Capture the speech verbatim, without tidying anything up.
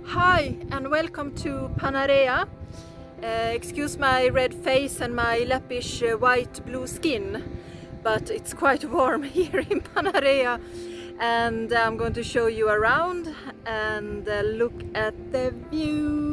Hi and welcome to Panarea. Uh, excuse my red face and my lappish uh, white blue skin, but it's quite warm here in Panarea, and I'm going to show you around and uh, look at the view.